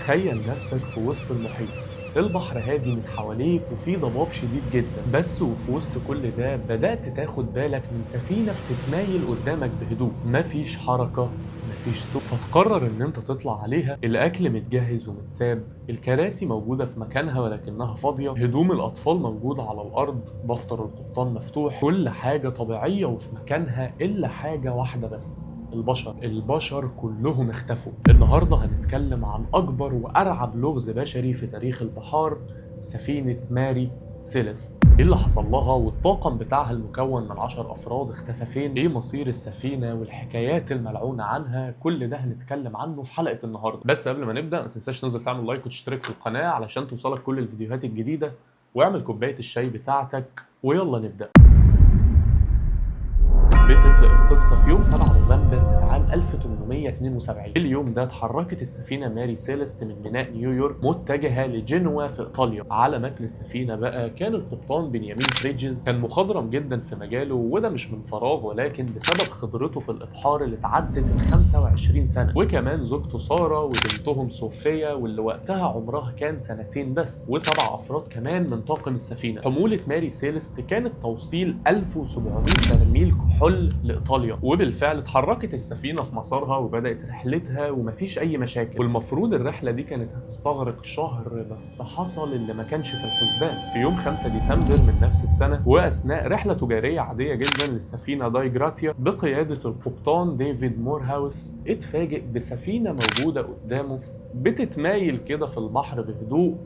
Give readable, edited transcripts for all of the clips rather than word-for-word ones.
تخيل نفسك في وسط المحيط، البحر هادي من حواليك وفي ضباب شديد جدا، بس وفي وسط كل ده بدأت تاخد بالك من سفينة بتتمايل قدامك بهدوء، مفيش حركة، مفيش صوت، فتقرر ان انت تطلع عليها. الاكل متجهز ومتساب، الكراسي موجودة في مكانها ولكنها فاضية، هدوم الاطفال موجودة على الارض، دفتر القبطان مفتوح، كل حاجة طبيعية وفي مكانها الا حاجة واحدة بس: البشر. البشر كلهم اختفوا. النهارده هنتكلم عن اكبر وارعب لغز بشري في تاريخ البحار، سفينة ماري سيليست. ايه اللي حصل لها؟ والطاقم بتاعها المكون من 10 افراد اختفى فين؟ ايه مصير السفينة والحكايات الملعونة عنها؟ كل ده هنتكلم عنه في حلقة النهارده. بس قبل ما نبدأ ما تنساش تنزل تعمل like وتشترك في القناة علشان توصلك كل الفيديوهات الجديدة، واعمل كوباية الشاي بتاعتك ويلا نبدأ. بتبدأ القصة في يوم 7 نوفمبر من عام 1872. اليوم ده اتحركت السفينة ماري سيليست من ميناء نيويورك متجهة لجنوا في إيطاليا. على متن السفينة بقى كان القبطان بنيامين بريدجز، كان مخضرم جدا في مجاله، وده مش من فراغ ولكن بسبب خبرته في الإبحار اللي تعدت ال 25 سنة، وكمان زوجته سارة وبنتهم صوفيا واللي وقتها عمرها كان سنتين بس، وسبع أفراد كمان من طاقم السفينة. حمولة ماري سيليست كانت توصيل 1700 برميل كحول لإيطاليا، وبالفعل اتحركت السفينة في مسارها وبدأت رحلتها ومفيش أي مشاكل. والمفروض الرحلة دي كانت هتستغرق شهر، بس حصل اللي ما كانش في الحسبان. في يوم 5 ديسمبر من نفس السنة، وأثناء رحلة تجارية عادية جدا للسفينة داي جراتيا بقيادة القبطان ديفيد مورهاوس، اتفاجئ بسفينة موجودة قدامه بتتمايل كده في البحر بهدوء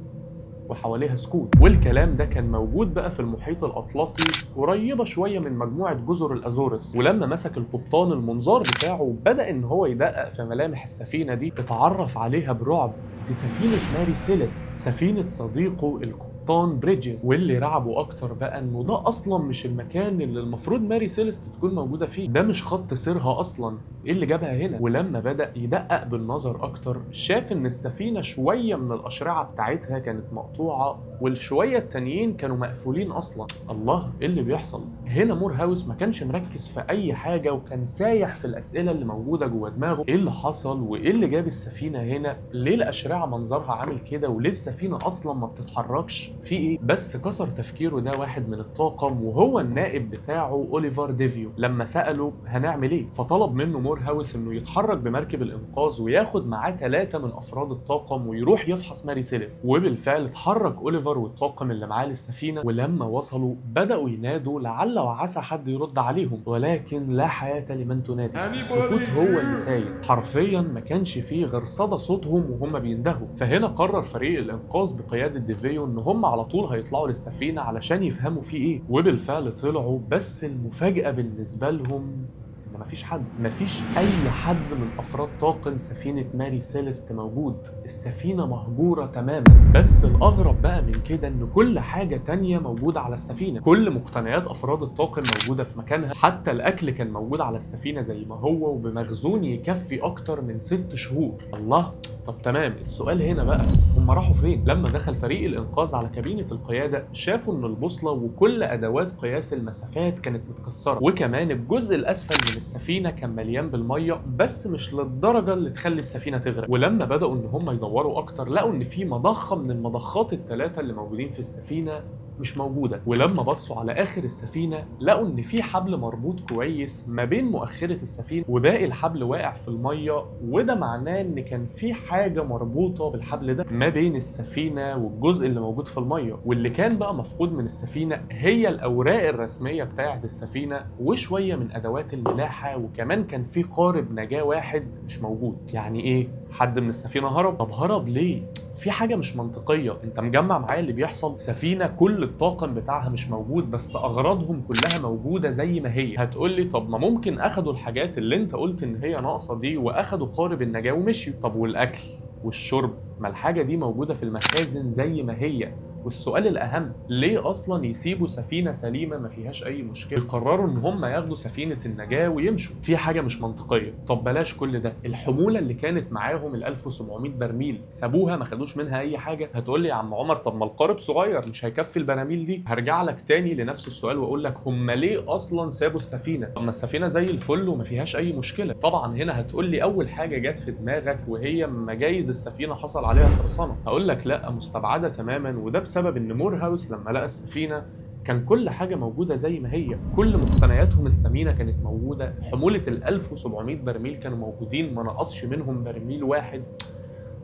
وحواليها سكوت. والكلام ده كان موجود بقى في المحيط الأطلسي قريبة شوية من مجموعة جزر الأزورس. ولما مسك القبطان المنظار بتاعه بدأ إن هو يدقق في ملامح السفينة دي، اتعرف عليها برعب. دي سفينة ماري سيليست، سفينة صديقه القبطان بريدجز. واللي رعبه أكتر بقى إنه ده أصلا مش المكان اللي المفروض ماري سيليست تكون موجودة فيه، ده مش خط سيرها أصلا، إيه اللي جابها هنا؟ ولما بدأ يدقق بالنظر أكتر شاف إن السفينة شوية من الأشرعة بتاعتها كانت مقطوعة والشوية التانيين كانوا مقفولين أصلا. الله، إيه اللي بيحصل هنا؟ مور هاوس ما كانش مركز في أي حاجة وكان سايح في الأسئلة اللي موجودة جوه دماغه. إيه اللي حصل؟ وإيه اللي جاب السفينة هنا؟ ليه الأشرعة منظرها عامل كده؟ وليه السفينة أصلا ما بتتحركش؟ في إيه؟ بس كسر تفكيره ده واحد من الطاقم وهو النائب بتاعه أوليفر ديفيو، لما سأله هنعمل إيه؟ فطلب منه مور هاوس إنه يتحرك بمركب الإنقاذ وياخد معاه 3 من أفراد الطاقم ويروح يفحص ماري سيليست. وبالفعل اتحرك أوليفر والطاقم اللي معاه للسفينة، ولما وصلوا بدأوا ينادوا لعل وعسى حد يرد عليهم، ولكن لا حياة لمن تنادي، السكوت هو اللي سايد. حرفيا ما كانش فيه غير صدى صوتهم وهم بيندهوا. فهنا قرر فريق الإنقاذ بقيادة ديفيو إن هم على طول هيطلعوا للسفينة علشان يفهموا فيه إيه، وبالفعل طلعوا. بس المفاجأة بالنسبة لهم إن مفيش حد، مفيش أي حد من أفراد طاقم سفينة ماري سيليست موجود، السفينة مهجورة تماما. بس الأغرب بقى من كده إن كل حاجة تانية موجودة على السفينة، كل مقتنيات أفراد الطاقم موجودة في مكانها، حتى الأكل كان موجود على السفينة زي ما هو وبمخزون يكفي أكتر من 6 شهور. الله، طب تمام، السؤال هنا بقى هم راحوا فين؟ لما دخل فريق الإنقاذ على كابينة القيادة شافوا إن البوصلة وكل أدوات قياس المسافات كانت متكسرة، وكمان الجزء الأسفل من السفينة كان مليان بالمية، بس مش للدرجة اللي تخلي السفينة تغرق. ولما بدأوا إن هم يدوروا أكتر لقوا إن في مضخة من المضخات ال3 اللي موجودين في السفينة مش موجودة. ولما بصوا على آخر السفينة لقوا إن في حبل مربوط كويس ما بين مؤخرة السفينة وباقي الحبل واقع في المية، وده معناه إن كان في حاجة مربوطة بالحبل ده ما بين السفينة والجزء اللي موجود في المية. واللي كان بقى مفقود من السفينة هي الأوراق الرسمية بتاعة السفينة وشوية من أدوات الملاحة، وكمان كان في قارب نجاة واحد مش موجود. يعني إيه؟ حد من السفينة هرب؟ طب هرب ليه؟ في حاجة مش منطقية. انت مجمع معايا اللي بيحصل؟ سفينة كل الطاقم بتاعها مش موجود بس اغراضهم كلها موجودة زي ما هي. هتقولي طب ما ممكن اخدوا الحاجات اللي انت قلت ان هي ناقصة دي واخدوا قارب النجاة ومشيوا. طب والاكل والشرب؟ ما الحاجة دي موجودة في المخازن زي ما هي. والسؤال الاهم، ليه اصلا يسيبوا سفينة سليمة ما فيهاش اي مشكلة يقرروا ان هم ياخدوا سفينة النجاة ويمشوا؟ في حاجة مش منطقية. طب بلاش كل ده، الحمولة اللي كانت معاهم ال 1700 برميل سابوها ما خدوش منها اي حاجة؟ هتقول لي يا عم عمر طب ما القارب صغير مش هيكفي البراميل دي. هرجع لك تاني لنفس السؤال واقول لك هم ليه اصلا سابوا السفينة؟ طب ما السفينة زي الفل وما فيهاش اي مشكلة. طبعا هنا هتقول لي اول حاجة جت في دماغك وهي ما جايز السفينة حصل عليها قرصنة. هقول لك لا، مستبعده تماما، وده بسبب ان مورهاوس لما لقى السفينة كان كل حاجة موجودة زي ما هي، كل مقتنياتهم الثمينة كانت موجودة، حمولة ال 1700 برميل كانوا موجودين، ما نقصش منهم برميل واحد،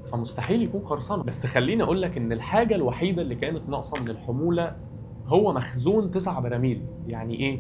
فمستحيل يكون قرصنة. بس خليني اقول لك ان الحاجة الوحيدة اللي كانت ناقصه من الحمولة هو مخزون 9 براميل. يعني ايه؟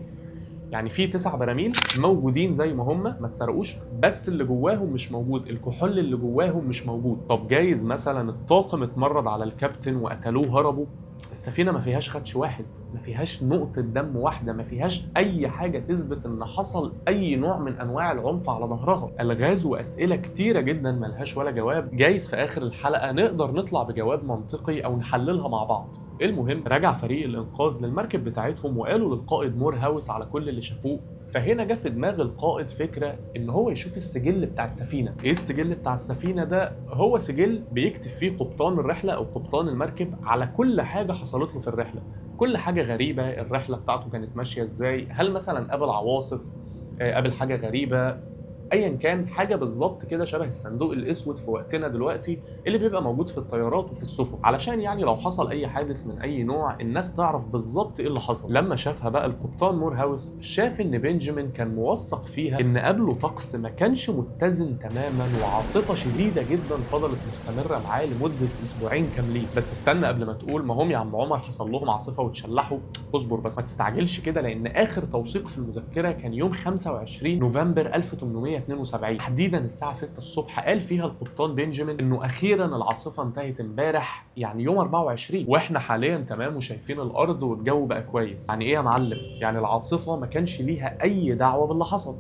يعني في 9 براميل موجودين زي ما هم ما اتسرقوش، بس اللي جواهم مش موجود، الكحول اللي جواهم مش موجود. طب جايز مثلا الطاقم اتمرد على الكابتن وقتلوه هربوا؟ السفينة ما فيهاش خدش واحد، ما فيهاش نقطة دم واحدة، ما فيهاش اي حاجة تثبت ان حصل اي نوع من انواع العنف على ظهرها. الغاز واسئلة كتيرة جدا ملهاش ولا جواب. جايز في اخر الحلقة نقدر نطلع بجواب منطقي او نحللها مع بعض. المهم رجع فريق الانقاذ للمركب بتاعتهم وقالوا للقائد مورهاوس على كل اللي شافوه. فهنا جه في دماغ القائد فكرة ان هو يشوف السجل بتاع السفينة. ايه السجل بتاع السفينة ده؟ هو سجل بيكتب فيه قبطان الرحلة او قبطان المركب على كل حاجة حصلت له في الرحلة، كل حاجة غريبة، الرحلة بتاعته كانت ماشية ازاي، هل مثلا قابل عواصف، قابل حاجة غريبة، ايا كان حاجة بالظبط كده شبه الصندوق الاسود في وقتنا دلوقتي اللي بيبقى موجود في الطيارات وفي السفن، علشان يعني لو حصل اي حادث من اي نوع الناس تعرف بالظبط ايه اللي حصل. لما شافها بقى القبطان مورهاوس شاف ان بنجامين كان موثق فيها ان قبله طقس ما كانش متزن تماما وعاصفه شديدة جدا فضلت مستمرة معاه لمدة اسبوعين كاملين. بس استنى قبل ما تقول ما هم يا عم عمر حصل لهم عاصفة واتشلحوا، اصبر بس ما تستعجلش كده، لان اخر توثيق في المذكرة كان يوم 25 نوفمبر 1872 تحديدا الساعة 6 الصبح، قال فيها القبطان بنجامين انه اخيرا العاصفة انتهت امبارح، يعني يوم 24، واحنا حاليا تمام وشايفين الارض والجو بقى كويس. يعني ايه يا معلم؟ يعني العاصفة ما كانش ليها اي دعوه باللي حصل.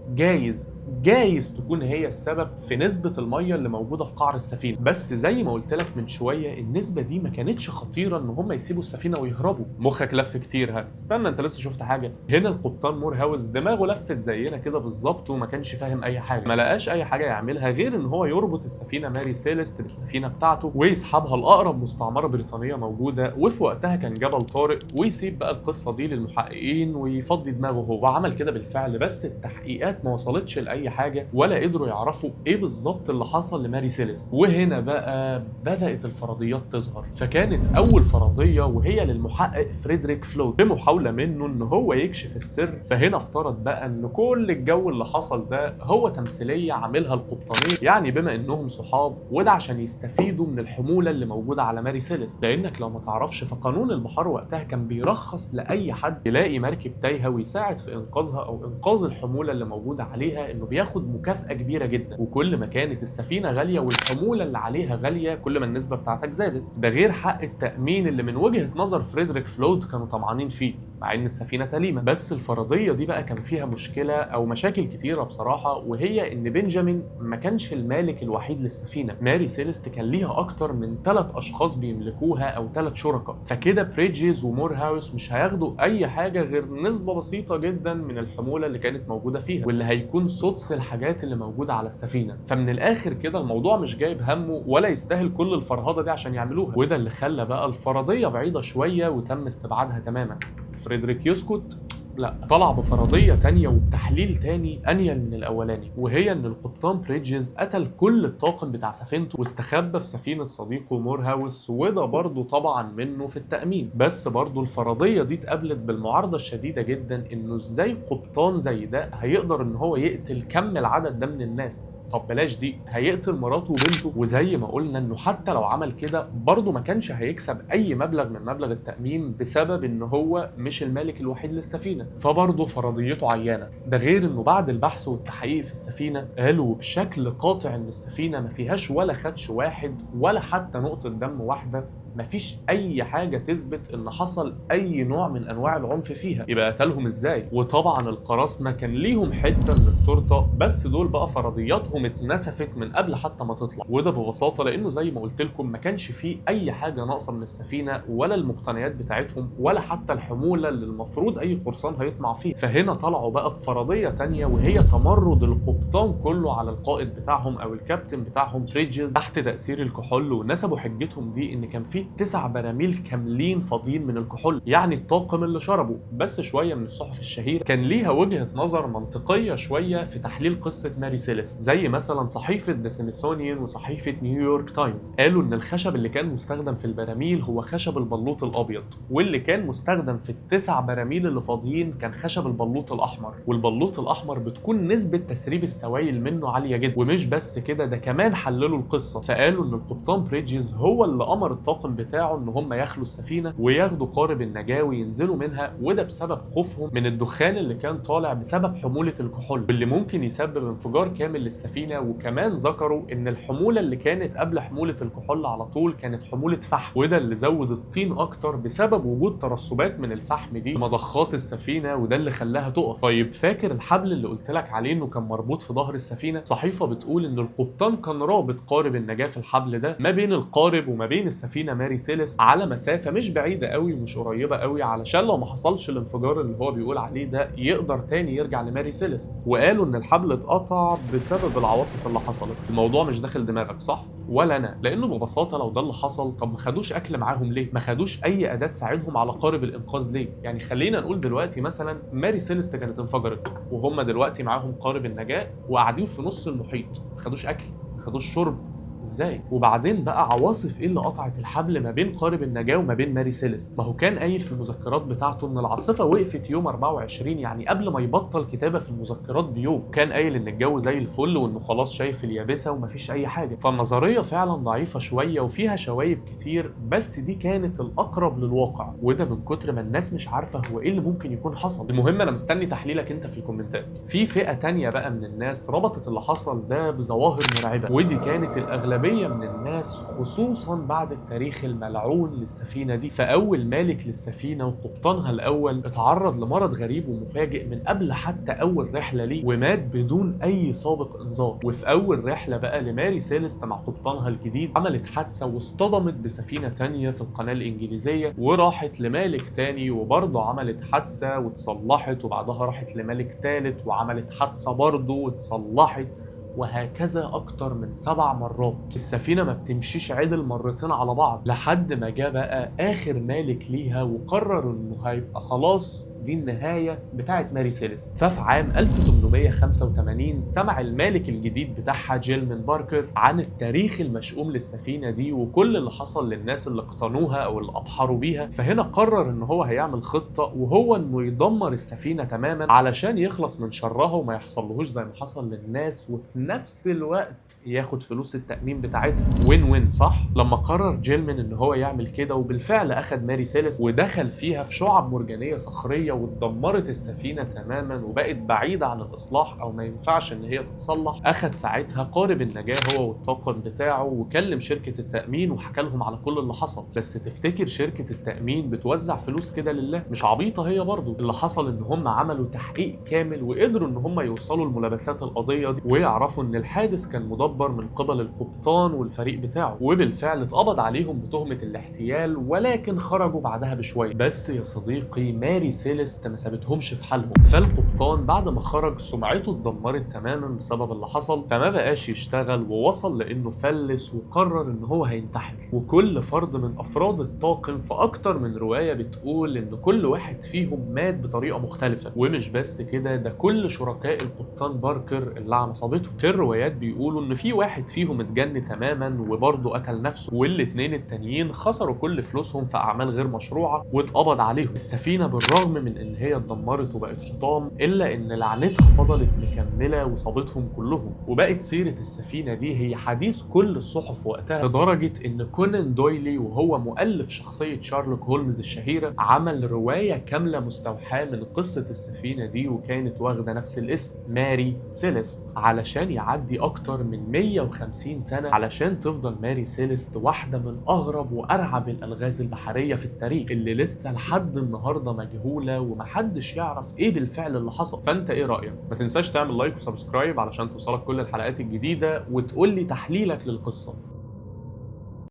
جايز تكون هي السبب في نسبه المية اللي موجودة في قعر السفينة، بس زي ما قلت لك من شوية النسبة دي ما كانتش خطيرة ان هم يسيبوا السفينة ويهربوا. مخك لف كتير، ها استنى انت لسه شفت حاجة؟ هنا القبطان مورهاوس دماغه لفت زينا كده بالظبط وما كانش فاهم اي حاجة، ما لقاش اي حاجة يعملها غير ان هو يربط السفينة ماري سيليست بالسفينة بتاعته ويسحبها لاقرب مستعمرة بريطانية موجودة، وفي وقتها كان جبل طارق، ويسيب بقى القصة دي للمحققين ويفضي دماغه هو. وعمل كده بالفعل، بس التحقيقات ما وصلتش لاي حاجة ولا قدروا يعرفوا ايه بالظبط اللي حصل لماري سيليست. وهنا بقى بدات الفرضيات تظهر. فكانت اول فرضية وهي للمحقق فريدريك فلود، بمحاولة منه ان هو يكشف السر. فهنا افترض بقى ان كل الجو اللي حصل ده هو تمثيلية عاملها القبطانين، يعني بما انهم صحاب، وده عشان يستفيدوا من الحمولة اللي موجودة على ماري سيليست. لانك لو ما تعرفش فقانون البحار وقتها كان بيرخص لاي حد يلاقي مركب تايهه ويساعد في انقاذها او انقاذ الحمولة اللي موجودة عليها، انه بياخد مكافاة كبيرة جدا، وكل ما كانت السفينة غالية والحموله اللي عليها غالية كل ما النسبة بتاعتك زادت. ده غير حق التامين اللي من وجهه نظر فريدريك فلود كانوا طمعانين فيه مع ان السفينة سليمة. بس الفرضية دي بقى كان فيها مشكلة او مشاكل كتيرة بصراحة، وهي ان بنجامين ما كانش المالك الوحيد للسفينه. ماري سيليست كان ليها اكتر من 3 اشخاص بيملكوها او 3 شركاء، فكده بريدجز ومورهاوس مش هياخدوا اي حاجة غير نسبه بسيطة جدا من الحمولة اللي كانت موجودة فيها، واللي هيكون سدس الحاجات اللي موجودة على السفينة. فمن الاخر كده الموضوع مش جايب همه ولا يستاهل كل الفرهده دي عشان يعملوها، وده اللي خلى بقى الفرضية بعيدة شوية وتم استبعادها تماما. فريدريك يسكت؟ لا، طلع بفرضية تانية وبتحليل تاني أنيل من الأولاني، وهي إن القبطان بريدجز قتل كل الطاقم بتاع سفينته واستخبى في سفينة صديقه مورهاوس، وده برضه طبعا منه في التأمين. بس برضه الفرضية دي اتقابلت بالمعارضة الشديدة جدا، إنه إزاي قبطان زي ده هيقدر إن هو يقتل كم العدد ده من الناس؟ طب بلاش دي، هيقتل مراته وبنته؟ وزي ما قلنا انه حتى لو عمل كده برضه ما كانش هيكسب اي مبلغ من مبلغ التأمين بسبب ان هو مش المالك الوحيد للسفينة، فبرضه فرضيته عيانة. ده غير انه بعد البحث والتحقيق في السفينة قالوا بشكل قاطع ان السفينة ما فيهاش ولا خدش واحد ولا حتى نقطة دم واحدة مفيش اي حاجة تثبت ان حصل اي نوع من انواع العنف فيها، يبقى قتلهم ازاي؟ وطبعا القراصنة كان ليهم حتة من التورتة، بس دول بقى فرضياتهم اتنسفت من قبل حتى ما تطلع، وده ببساطة لانه زي ما قلت لكم ما كانش فيه اي حاجة ناقصه من السفينة، ولا المقتنيات بتاعتهم، ولا حتى الحمولة اللي المفروض اي قرصان هيطمع فيه. فهنا طلعوا بقى بفرضيه تانية، وهي تمرد القبطان كله على القائد بتاعهم او الكابتن بتاعهم بريدجز تحت تاثير الكحول، ونسبوا حجتهم دي ان كان في 9 براميل كاملين فاضيين من الكحول، يعني الطاقم اللي شربه. بس شوية من الصحف الشهيرة كان ليها وجهه نظر منطقية شوية في تحليل قصة ماري سيليست، زي مثلا صحيفة ذا سميثسونيان وصحيفه نيويورك تايمز. قالوا ان الخشب اللي كان مستخدم في البراميل هو خشب البلوط الابيض، واللي كان مستخدم في ال9 براميل اللي فاضيين كان خشب البلوط الاحمر، والبلوط الاحمر بتكون نسبه تسريب السوائل منه عالية جدا. ومش بس كده، ده كمان حللوا القصة فقالوا ان القبطان بريدجز هو اللي امر الطاقم بتاعه ان هم يخلوا السفينة وياخدوا قارب النجاة وينزلوا منها، وده بسبب خوفهم من الدخان اللي كان طالع بسبب حمولة الكحول واللي ممكن يسبب انفجار كامل للسفينه. وكمان ذكروا ان الحمولة اللي كانت قبل حمولة الكحول على طول كانت حمولة فحم، وده اللي زود الطين اكتر بسبب وجود ترسبات من الفحم دي مضخات السفينة، وده اللي خلاها تقف. طيب فاكر الحبل اللي قلت لك عليه انه كان مربوط في ظهر السفينة؟ صحيفة بتقول ان القبطان كان رابط قارب النجاة في الحبل ده ما بين القارب وما بين السفينة ماري سيليست على مسافة مش بعيدة قوي ومش قريبه قوي، علشان لو ما حصلش الانفجار اللي هو بيقول عليه ده يقدر تاني يرجع لماري سيليست. وقالوا ان الحبل اتقطع بسبب العواصف اللي حصلت. الموضوع مش داخل دماغك صح؟ ولا انا، لانه ببساطة لو ده اللي حصل طب ما خدوش اكل معاهم ليه؟ ما خدوش اي اداه تساعدهم على قارب الانقاذ ليه؟ يعني خلينا نقول دلوقتي مثلا ماري سيليست كانت انفجرت وهم دلوقتي معاهم قارب النجاة وقاعدين في نص المحيط، ما خدوش اكل، ما خدوش شرب، ازاي؟ وبعدين بقى عواصف ايه اللي قطعت الحبل ما بين قارب النجاة وما بين ماري سيليست؟ ما هو كان قايل في المذكرات بتاعته ان العاصفة وقفت يوم 24، يعني قبل ما يبطل كتابه في المذكرات بيوم. كان قايل ان الجو زي الفل وانه خلاص شايف اليابسة ومفيش اي حاجة. فالنظريه فعلا ضعيفة شوية وفيها شوايب كتير، بس دي كانت الاقرب للواقع، وده من كتر ما الناس مش عارفه هو ايه اللي ممكن يكون حصل. المهم انا مستني تحليلك انت في الكومنتات. في فئة تانية بقى من الناس ربطت اللي حصل ده بظواهر مرعبة، ودي كانت الاغلبية من الناس خصوصا بعد التاريخ الملعون للسفينة دي. فأول مالك للسفينة وقبطانها الأول اتعرض لمرض غريب ومفاجئ من قبل حتى أول رحلة ليه، ومات بدون أي سابق إنذار. وفي أول رحلة بقى لماري سيليست مع قبطانها الجديد عملت حادثة واصطدمت بسفينة تانية في القناة الإنجليزية، وراحت لمالك تاني وبرضه عملت حادثة واتصلحت، وبعدها راحت لمالك تالت وعملت حادثة برضه واتصلحت، وهكذا أكتر من 7 مرات. السفينة ما بتمشيش عدل مرتين على بعض، لحد ما جاء بقى آخر مالك ليها وقرر إنه هيبقى خلاص دي النهاية بتاعت ماري سيليست. ففي عام 1885 سمع المالك الجديد بتاعها جيلمان باركر عن التاريخ المشؤوم للسفينة دي وكل اللي حصل للناس اللي اقتنوها أو اللي أبحروا بيها. فهنا قرر إن هو هيعمل خطة، وهو إنه يدمر السفينة تماما علشان يخلص من شرها وما يحصلهوش زي ما حصل للناس، وفي نفس الوقت ياخد فلوس التأمين بتاعتها. win win صح؟ لما قرر جيلمان إن هو يعمل كده، وبالفعل أخد ماري سيليست ودخل فيها في شعب مرجانية صخرية، واتدمرت السفينة تماما وبقت بعيدة عن الإصلاح أو ما ينفعش إن هي تتصلح. أخد ساعتها قارب النجاة هو والطاقم بتاعه وكلم شركة التأمين وحكى لهم على كل اللي حصل. بس تفتكر شركة التأمين بتوزع فلوس كده لله؟ مش عبيطة هي برضو. اللي حصل إن هم عملوا تحقيق كامل وقدروا إن هم يوصلوا لملابسات القضية دي ويعرفوا إن الحادث كان مدبر من قبل القبطان والفريق بتاعه، وبالفعل اتقبض عليهم بتهمة الاحتيال، ولكن خرجوا بعدها بشوية. بس يا صديقي ماري سيليست ما سابتهمش في حالهم. فالقبطان بعد ما خرج سمعته اتدمرت تماما بسبب اللي حصل، فما بقاش يشتغل ووصل لانه فلس وقرر ان هو هينتحر. وكل فرد من افراد الطاقم في اكتر من رواية بتقول ان كل واحد فيهم مات بطريقة مختلفة. ومش بس كده، ده كل شركاء القبطان باركر اللعنة صابتهم. في الروايات بيقولوا ان في واحد فيهم اتجن تماما وبرضه قتل نفسه، والاتنين التانيين خسروا كل فلوسهم في اعمال غير مشروعة واتقبض عليهم. السفينة بالرغم من من ان هي اتدمرت وبقت حطام، الا ان لعنتها فضلت مكملة وصابتهم كلهم، وبقت سيره السفينة دي هي حديث كل الصحف وقتها، لدرجة ان كونان دويلي وهو مؤلف شخصية شارلوك هولمز الشهيرة عمل رواية كاملة مستوحاة من قصة السفينة دي، وكانت واخده نفس الاسم ماري سيليست، علشان يعدي اكتر من 150 سنة علشان تفضل ماري سيليست واحدة من اغرب وارعب الالغاز البحرية في التاريخ، اللي لسه لحد النهارده مجهولة ومحدش يعرف ايه بالفعل اللي حصل. فانت ايه رايك؟ ما تنساش تعمل like و subscribe علشان توصلك كل الحلقات الجديدة، وتقول لي تحليلك للقصة.